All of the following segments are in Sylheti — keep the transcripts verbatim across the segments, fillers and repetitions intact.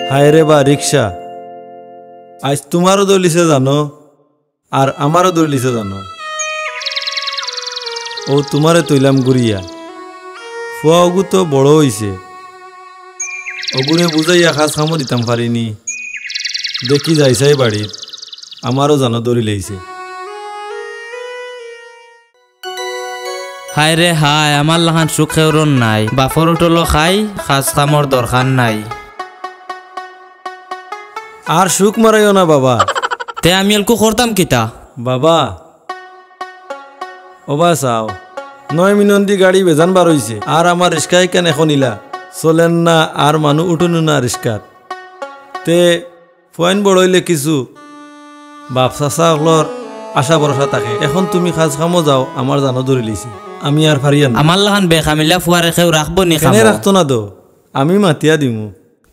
হায় রে বা রিক্সা, আইজ তুমারও ধরলিছে জানো, আর আমারও ধরলিছে জানো। অউ তুমারে থইলাম ঘুরিয়া, ফুয়া অগু তো বড় অইছে, অগুরে বুঝাইয়া কাজ কামো দিতাম পারিনি। দেখি যাই চাই বাড়িত, আমারও জানো ধরিলাইছে। হায় রে হায়, আমার লাখান সুখ কেউরর নাই। বাপর উঠলো খাই, কাজ কামর দরকার নাই। আর সুখ মারাইও না বাবা। তে আমি এলকু করতাম কিতা? বাবা, ওবা চাও, নয় মিনন্দি গাড়ি বেজান বার অইছে, আর আমার রিক্সা ইখান এখন ইলা চলের না, আর মানু উঠইন না রিক্সাত। তে ফুয়াইন বড় অইলে কিছু বাপ চাচা অকলর আশা ভরসা থাকে। এখন তুমি কাজ কামো যাও, আমার জানো ধরিলিছে, আমি আর পারিয়ার না। আমার লাখান বেকামিলা ফুয়ারে কেউ রাখবো নি কেনে কামো? রাখতো না দো, আমি মাতিয়া দিমু।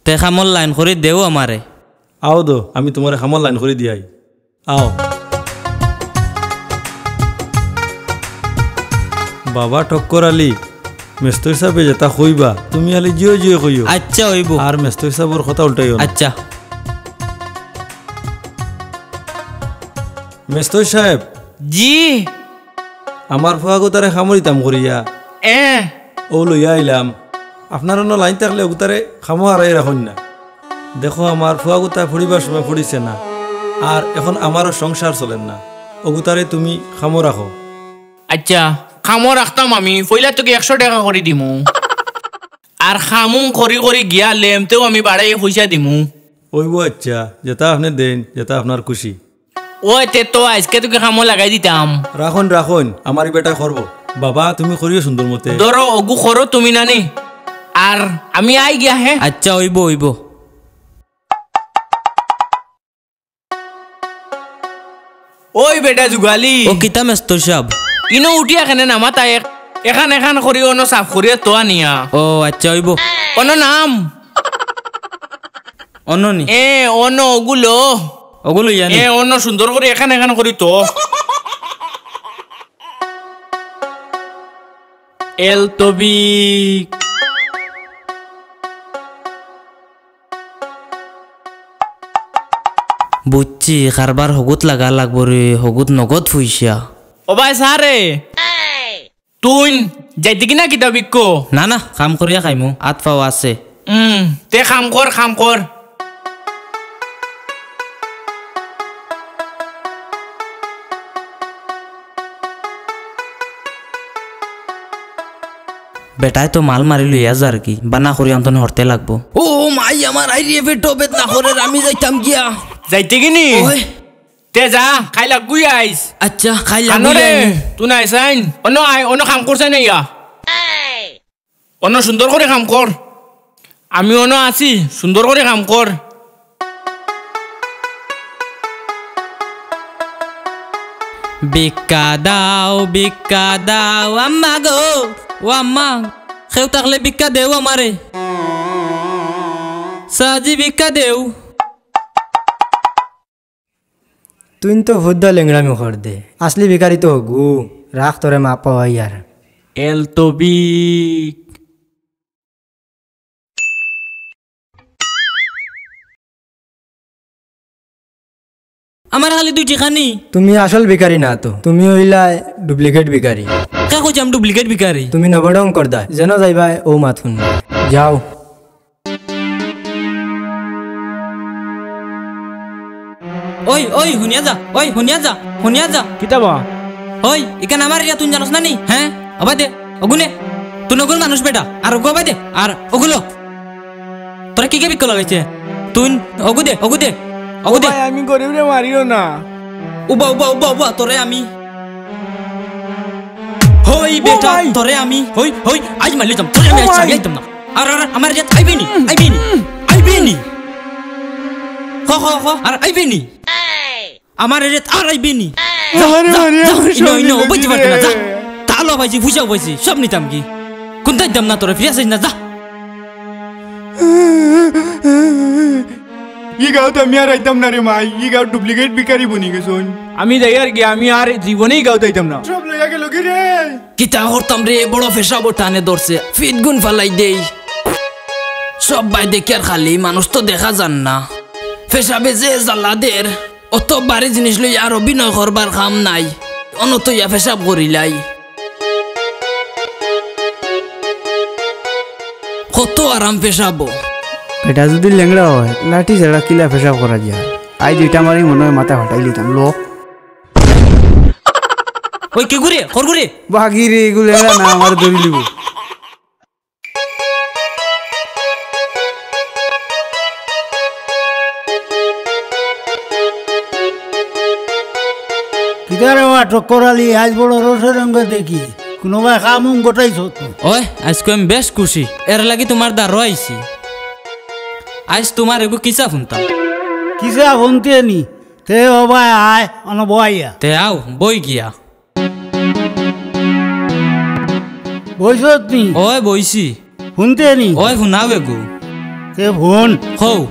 তে কামর লাইন করি দেও আমারে। আও দো, আমি তুমারে কামর লাইন করি দিয়াই। আও। বাবা টক্কর আলী, মেস্তই সাবে যেতা কইবা, তুমি খালি জিও জিও কইও। আচ্ছা, অইবো। আর মেস্তই সাবর কথা উল্টাইও না। আচ্ছা। মেস্তই সাব। জি। আমার ফুয়াগুতারে কামো দিতাম করিয়া। এ। অউ লইয়া আইলাম। আপনার অনো লাইন থাকলে অগুতারে কামো হারাই রাখইন না। দেখো, আমার ফুয়াগুতা পড়িবার সময় পড়িছে না, আর এখন আমারও সংসার চলের না। অগুতারে তুমি কামো রাখো। আচ্ছা, কামো রাখতাম আমি, পয়লা থাকি একশো টেকা করি দিমু। আর কামো করি করি গিয়া লেমতেও আমি বাড়াইয়া পয়সা দিমু। অইবো আচ্ছা, যেতা আপনে দেইন, যেতা আপনার খুশি। অয় তে তো আইজকে থাকি কামো লাগাই দিতাম। রাখইন, রাখইন, আমার ই বেটায় করবো। বাবা, তুমি করিও সুন্দর মতে। ধরো, অগু করো তুমি নানি। আর আমি আই গিয়া, হে? আচ্ছা, অইবো, অইবো। ওই বেটা যুগালি। ও কিতা মেস্তই সাব? ইনো উঠিয়া কেনে নামাতা এক-, এখান এখান করি অনো সাফ করিয়া তো আনিয়া। ও আচ্ছা, অইবো। অনো নাম। অনো নি? এ, অনো অগুলো। অগুলো ইয়ানি? এ, অনো সুন্দর করি এখান এখান করি তো। এল তবিক। বুঝছি, কারবার হগুত লাগা লাগবো রে, হগুত নগদ পয়সা। ও ভাই সারে, তুই যাইতে কি না কিতা বিক্কো? না, না, কাম করিয়া খাইমু, আত পাও আছে। উম, তে কাম কর, কাম কর। বেটায় তো মাল মারি লইয়া যার কি, বানা করি অন্তনে হরতে লাগবো। ও মাই আমার, আই রে, পেটো বেদনা করের, আমি যাইতাম গিয়া। যাইতে কি নি? ওই। তে যা, খাইলা গুই আইস। আচ্ছা, খাইলা গুই আইস। তুই নাই সাইন। অনো আয়, অনো কাম করছে না ইয়া। অনো সুন্দর করি কাম কর। আমি অনো আছি, সুন্দর করি কাম কর। ভিক্ষা দাও, ভিক্ষা দাও, আম্মা গো, ও আম্মা, কেউ থাকলে ভিক্ষা দেও আমারে। সাজি ভিক্ষা দেও। তুই তো হুদ্দা লেংড়ামি কর দে। আসলি ভিখারি তো হগু। রাখ তোরে মাপ পাওয়াই আর। এল তবিক। আমার খালি দুই টেকা নি। তুমি আসল ভিখারি না তো, তুমি অইলায় duplicate ভিখারি। কে কইছে আমি duplicate ভিখারি? তুমি নবডং করদা, যেন যাইবায় ও মাত হুনবা। যাও। ওই, ওই, হুনিয়া যা, ওই, হুনিয়া যা, হুনিয়া যা। কিতা বা? ওই, ইখান আমার এরিয়া, তুই জানোস না নি? হ্যাঁ? ওবা দে, অগুনে। তুই নগর মানুষ বেটা, আর অগু ওবা দে, আর অগুলো। তোরা কি কে বিক্ক লাগাইছে? তুই অগু দে, অগু দে, অগু দে। ভাই, আমি গরিবরে মারিও না। উবা, উবা, উবা, উবা, তোরে আমি। হই ও বেটা, ভাই। তোরে আমি, হই, হই, আইজ মারলে যাম, তোরে আমি ও আইজ ভাই। ছাড়িয়া আইতাম না। আর, আর, আমার রেত আইবে নি, আইবে নি, আইবে নি। হ, হ, হ, আর আইবে নি। আমার রেত আর আইবে নি। যা, আরে, যা, আরে, যা, আমার ইনো, ইনো, সব অবৈধ নিতে পারতে না, যা। দিলে। তালো পাইছি, ফুসাও পাইছি, সব নিতাম কি। কোনটাই দাম না তোরে, ফিরে আসিস না, যা। ই গাঁওত আমি আর আইতাম না রে মাই, ই গাঁওত duplicate ভিখারি বনি গেছইন। আমি যাইয়ার গি, আমি আর জীবনে ই গাঁওত আইতাম না। সব লইয়া গেল কি রে? কিতা করতাম রে, বড় পেশাবো টানে ধরছে, ফিট গুন ফালাই দেই। সব বায় দেখিয়ার খালি, মানুষ তো দেখা যার না। পেশাবে যে জ্বালা দের, অত ভারি জিনিস লইয়া আর অভিনয় করবার কাম নাই। অনো থইয়া পেশাব করিলাই। কত আরাম পেশাবো। বেটা যদি লেংড়া অয়, লাঠি ছাড়া কিলা পেশাব করা যায়? আইজ ইটা মারি মনে অয় মাথা ফাটাইলিতাম। লো। ওই, কিগুরে? খরগুরে? বাগিরে, ইগু লেংড়া না, আমারে ধরিলিবো। কিতা রে বা টক্কর আলী, আইজ বড় রসের রঙে দেখি, কুনুবায় কাম উম গটাইছত তো। ওই, আইজকু আমি বেশ খুশি, এরলাগি তুমার দ্বারো আইছি। আইজ তুমার এগু কিসা হুনতাম। কিসা হুনতে নি? তে ও বায় আয়, অনো বইয়া। তে আও, বই গিয়া। বইছত নি? ওই বইছি। হুনতে নি? ওই হুনাও এগু। তে হুন। কও।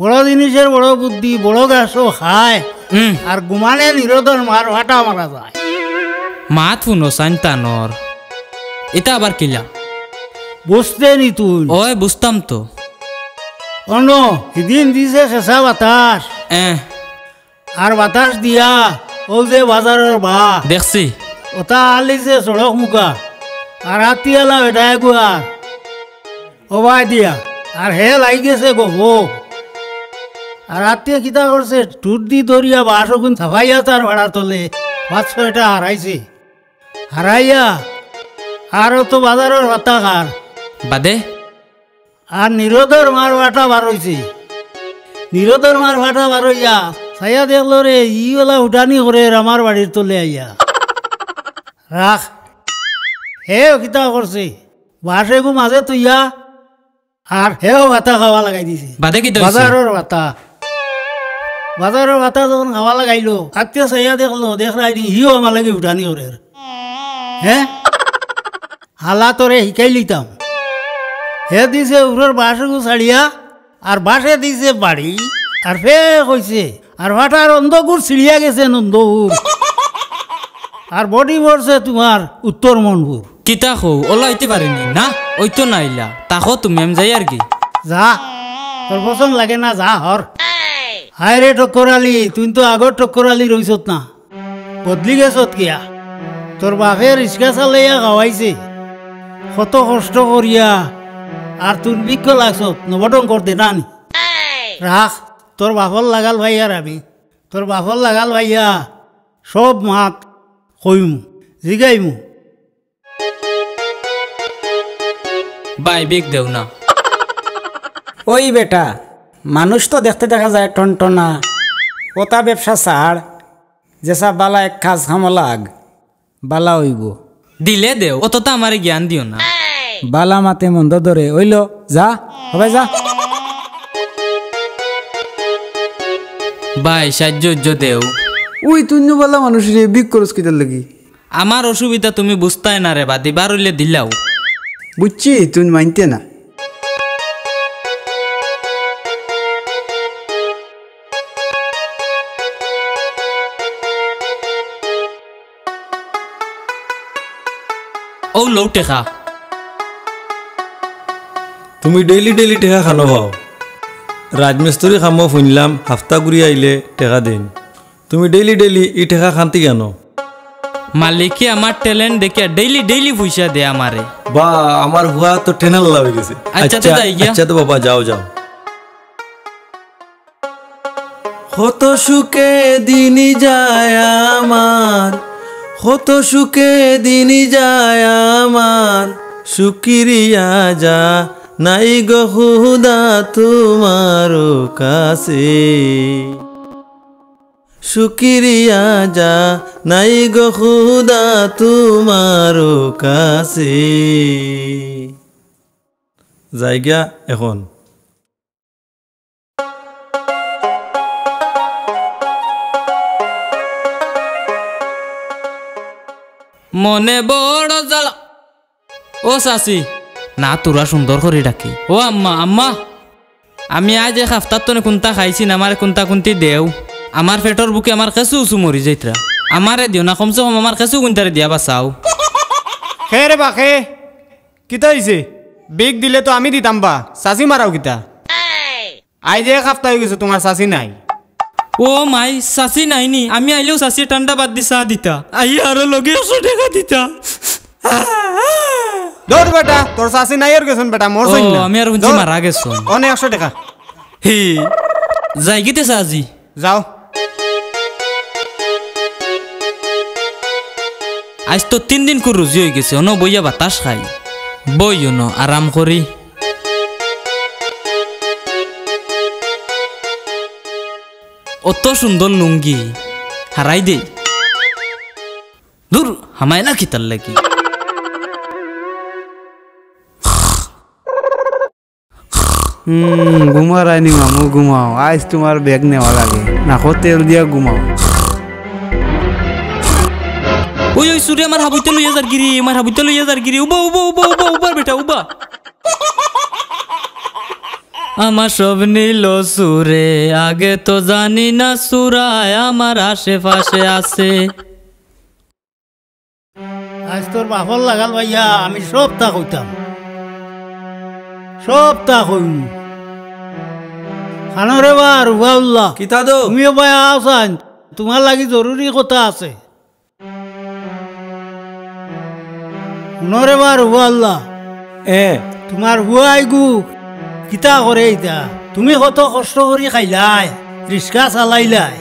বড় জিনিসের বড় বুদ্ধি, বড় গাছও খায়, হুম। আর ঘুমানে নিরোধর মার ফাটা মারা যায়। মাত হুনো সাইন তানর। ইতা আবার কিলা? বুঝতে নি তুই? ওই বুঝতাম তো। অনো, হিদিন দিছে শেষা বাতাস। এহ। আর বাতাস দিয়া, ও যে বাজারর বা। দেখছি। ওটা আলিছে সড়ক মুখা। আর আতিয়ালা বেটায় গুয়ার। ও বায় দিয়া। আর হে লাগি গেছে গো গো। আর আত্তিয়ে কিতা করছে? টুট দি ধরিয়া বাঁশ অগুন ছাপাইয়া তার ভাড়া তলে। পাঁচ ছয়টা হারাইছে। হারাইয়া। আর ও তো বাজারর ভাতা খার। বাদে? আর নিরোধর মার ফাটা বার অইছে। নিরোধর মার ফাটা বার অইয়া, চাইয়া দেখলো রে, ই ওলা উঠানি করের আমার বাড়ির তলে আইয়া। রাখ। হে কিতা করছে? বাঁশ এগু মাঝে থইয়া, আর হেও ভাতা খাওয়া লাগাই দিছে। বাদে কিতা অইছে? বাজারর ভাতা। বাজারর ভাতা যখন খাওয়া লাগাইলো, আত্তিয়ে চাইয়া দেখলো, দেখরায় নি, হিও আমার লাগি উঠানি করের। হে? হালা তোরে হিকাইলিতাম। হে দিছে উরর বাঁশ এগু ছাড়িয়া, আর বাঁশে দিছে বাড়ি, আর ফে কইছে, আর ফাটার অন্ধকুর ছিড়িয়া গেছে নন্দপুর। আর বডি পড়ছে তুমার উত্তর মনপুর। কিতা কও, ওলা অইতে পারেনি? না, অইতো নাইলা। তাকো তুমি, আমি যাইয়ার গি। যা, তোর পছন্দ লাগে না, যা হর। হায় রে টক্কর আলী, তুই তো আগর টক্কর আলী রইছত না। বদলি গেছত কিয়া? তোর বাপে রিক্সা চালাইয়া খাওয়াইছে, কত কষ্ট করিয়া, আর তুই ভিক্ষা লাগছত, নবটন করতে না নি? রাখ, তোর বাপর লাগাল ভাইয়ার আমি, তোর বাপর লাগাল ভাইয়া সব মাত কইমু, জিগাইমু। ভাই, ভিক দেও না। ওই বেটা, মানুষ তো দেখতে দেখা যায় টনটনা, ওটা ব্যবসা ছাড়, যেসা বালা এক কাজ কামো লাগ, বালা অইবো। দিলে দেও, অততা আমারে জ্ঞান দিও না। বালা মাতে মন্দ ধরে, অইলো, যা, সবাই যা। ভাই, সাহায্য উজ্জ দেও। ওই তুই নু বালা মানুষ রে, ভিক করস কিতার লাগি? আমার অসুবিধা তুমি বুঝতায় না রে বা, দিবার অইলে দিলাও। বুঝছি, তুই মানতে না। অউ লও টেকা। তুমি ডেইলি ডেইলি টেকা খানো পাও? রাজমিস্ত্রি কামো হুনলাম, হাফতা ঘুরি আইলে টেকা দেইন। তুমি ডেইলি ডেইলি ই টেকা খান্তি কেন? মালিকে আমার ট্যালেন্ট দেখিয়া ডেইলি ডেইলি পয়সা দে আমারে। বা, আমার হুয়া তো টেনাল্লা অই গেছে। আচ্ছা, তো আচ্ছা, যাই গিয়া। আচ্ছা তো বাবা, যাও, যাও। কত সুখে দিন যায় আমার, কত সুখে দিন যায় আমার, শুকিরিয়া যা নাই গো খুদা তোমার কাছে। শুকিরিয়া যা নাই গো খুদা তোমার কাছে। যাইগা এখন। মনে বড় জ্বালা। ও চাচি, না তোরা সুন্দর করি ডাকি। ও আম্মা, আম্মা, আমি আইজ এক হাফতার তনে কুন্তা খাইছি না, আমারে কুন্তা কুন্তি দেও। আমার পেটর ভুকে আমার কেঁচু উচু মরি যাইতরা। আমারে দিও না, কমসে কম আমার কেঁচু কুন্তারে দিয়া বাঁচাও। খে রে বা খে, কিতা অইছে? ভিক দিলে তো আমি দিতাম বা, চাচি মারাও কিতা? আইজ এক হাপ্তা অইগেছে তুমার চাচি নাই। ও মাই, চাচি নাই নি? আমি আইলেউ চাচিয়ে ঠান্ডা বাদ দি চা দিতা, আইয়া আরো লগে একশো টেকা দিতা। ধর বেটা, তোর চাচি নাই আর গেছইন বেটা, মরছইন ও, না। আমি আর হুনছি ধর। মারা গেছইন। অনে একশো টেকা। হি, যাইগিতে চাচি। যাও। আইজ তো তিন দিন কুর রুজি অইগেছে, অনো বইয়া বাতাস খাই। বই অনো, আরাম করি। অত সুন্দর লুঙ্গি, হারাই দেই। দূর, হামায় না কিতার লাগি। হুম, ঘুমার আইনি মামু, ঘুমাও। আইজ তুমার বেগ নেওয়া লাগে। নাকো তেল দিয়া ঘুমাও। ওই, ওই, চুরে আমার হাবুইটা লইয়া যারগিরি, আমার হাবুইটা লইয়া যারগিরি। উবা, উবা, উবা, উবা, উবা, বেটা, উবা। আমার সব নিল চুরে, আগে তো জানি না চুরায় আমার আশেপাশে আছে। আইজ তোর বাপর লাগাল ভাইয়া, আমি সবতা কইতাম, সবতা কইমু। কানো রে বা, রুবাউল্লাহ। কিতা দো? তুমিও ভাই আও চাইন, তুমার লাগি জরুরি কথা আছে। হুনো রে বা, রুবাউল্লাহ। এ। তুমার হুয়াইগু কিতা করে ইতা? তুমি কত কষ্ট করি খাইলায়, রিক্সা চালাইলায়,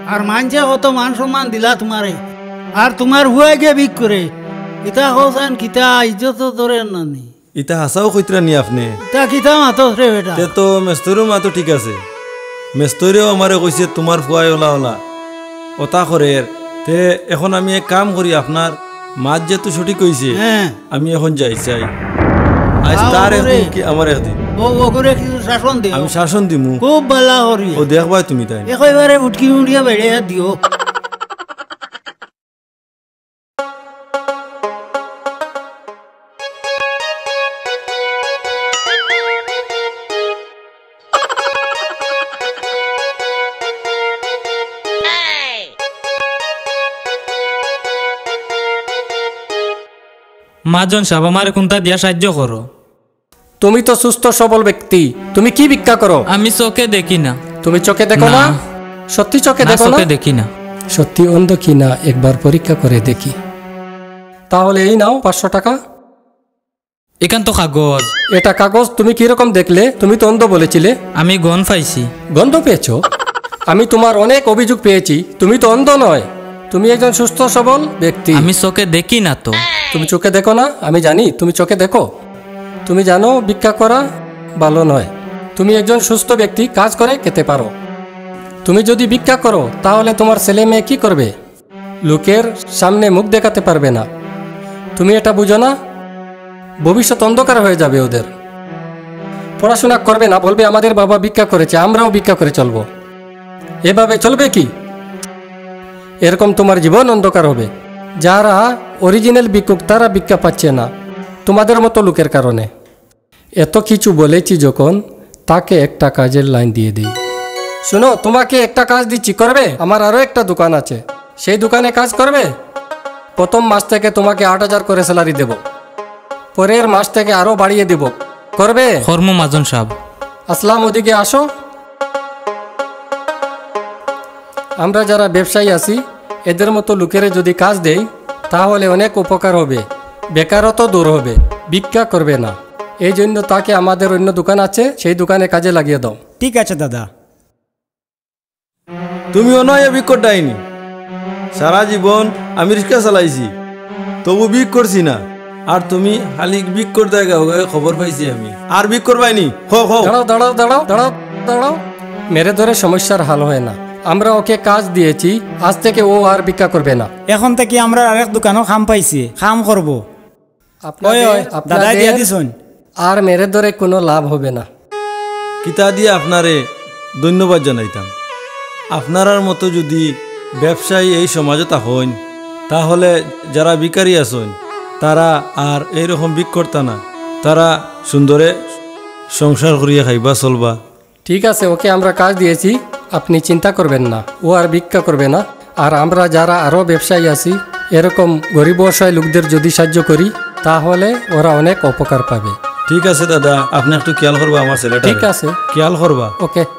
আর মানষে কত মান সম্মান দিলা তুমারে, আর তুমার হুয়াইগে ভিক করে। ইতা কও চাইন কিতা, ইজ্জত ধরে না নি? ইতা হাছাউ কইতরা নি আপনে? ইতা কিতা মাতস রে বেটা? তে তো মেস্তরির মাতো ঠিক আছে। মেস্তরিও আমারে কইছে তুমার ফুয়ায় অলা অলা অতা করের। তে এখন আমি এক কাম করি, আপনার মাত যেহেতু সঠিক অইছে, হ্যাঁ। আমি এখন যাই চাই। আইজ আও তার ওরে। একদিন কি আমার একদিন। ও, ও করে কিছু শাসন দে। আমি শাসন দিমু। খুব ভালা করি। ও দেখবায় তুমি তাই। একেবারে উটকি মুড়িয়া বেড়ে দিও। মাজন সাব, আমারে কুন্তা দিয়া সাইয্য করো। তুমি তো সুস্থ সবল ব্যক্তি, তুমি কি ভিক্ষা করো? আমি চোখে দেখি না। তুমি চোখে দেখো না? না। সত্যি চোখে না, দেখো না? চোখে দেখি না। সত্যি অন্ধ কি না একবার পরীক্ষা করে দেখি। তাহলে এই নাও পাঁচশো টাকা। এখান তো কাগজ। এটা কাগজ তুমি কিরকম দেখলে? তুমি তো অন্ধ বলেছিলে। আমি গন্ধ পাইছি। গন্ধ পেয়েছো? আমি তোমার অনেক অভিযোগ পেয়েছি, তুমি তো অন্ধ নয়, তুমি একজন সুস্থ সবল ব্যক্তি। আমি চোখে দেখি না তো। তুমি চোখে দেখো না? আমি জানি তুমি চোখে দেখো। তুমি জানো ভিক্ষা করা ভালো নয়। তুমি একজন সুস্থ ব্যক্তি, কাজ করে খেতে পারো। তুমি যদি ভিক্ষা করো, তাহলে তোমার ছেলে মেয়ে কি করবে? লোকের সামনে মুখ দেখাতে পারবে না। তুমি এটা বুঝো না? ভবিষ্যৎ অন্ধকার হয়ে যাবে ওদের। পড়াশোনা করবে না, বলবে, "আমাদের বাবা ভিক্ষা করেছে, আমরাও ভিক্ষা করে চলবো।" এভাবে চলবে কি? এরকম তোমার জীবন অন্ধকার হবে। যারা অরিজিনাল ভিক্ষুক, তারা ভিক্ষা পাচ্ছে না তোমাদের মতো লোকের কারণে। এত কিছু বলেছি যখন, তাকে একটা কাজের লাইন দিয়ে দিই। শোনো, তোমাকে একটা কাজ দিচ্ছি, করবে? আমার আরো একটা দোকান আছে, সেই দোকানে কাজ করবে। প্রথম মাস থেকে তোমাকে আট হাজার করে স্যালারি দেব, পরের মাস থেকে আরো বাড়িয়ে দেব। করবে? কর্ম মাজন সাব। আসলাম, ওদিকে আসো। আমরা যারা ব্যবসায়ী আছি, এদের মতো লোকেরে যদি কাজ দেই, তাহলে অনেক উপকার হবে, বেকারত্ব দূর হবে, ভিক্ষা করবে না। এই জন্য তাকে আমাদের অন্য দোকান আছে, সেই দোকানে কাজে লাগিয়ে দাও। ঠিক আছে দাদা। তুমি অনয় ভিক্ষর ডাইনি। সারা জীবন আমি রিক্সা চালাইছি, তবু ভিক করছি না। আর তুমি খালি ভিক করতায় গাঁও গাঁও, খবর পাইছি আমি। আর ভিক করবায়নি? খো, খো। দাঁড়াও, দাঁড়াও, দাঁড়াও, দাঁড়াও, দাঁড়াও। মেরে ধরে সমস্যার হাল হয় না। আমরা ওকে কাজ দিয়েছি, আজ থেকে ও আর ভিক্ষা করবে না। এখন থাকি আমরার আরেক দোকানো কাম পাইছে, কাম করবো। আপনাদের, ওই, ওই, দাদায় দিয়া আপনাদের দিছইন। আর মেরে ধরে কোনো লাভ হবে না। কিতা দিয়া আপনারে ধন্যবাদ জানাইতাম? আপনারার মতো যদি ব্যবসায়ী এই সমাজো থাকইন, তাহলে যারা ভিখারি আছইন, তারা আর এইরকম ভিক করতা না, তারা সুন্দরে সংসার করিয়া খাইবা, চলবা। ঠিক আছে, ওকে আমরা কাজ দিয়েছি, আপনি চিন্তা করবেন না, ও আর ভিক্ষা করবে না। আর আমরা যারা আরও ব্যবসায়ী আছি, এরকম গরিব অসহায় লোকদের যদি সাহায্য করি, তাহলে ওরা অনেক উপকার পাবে। ঠিক আছে দাদা, আপনে একটু খেয়াল করবা আমার ছেলেটারে। ঠিক আছে। খেয়াল করবা। ওকে।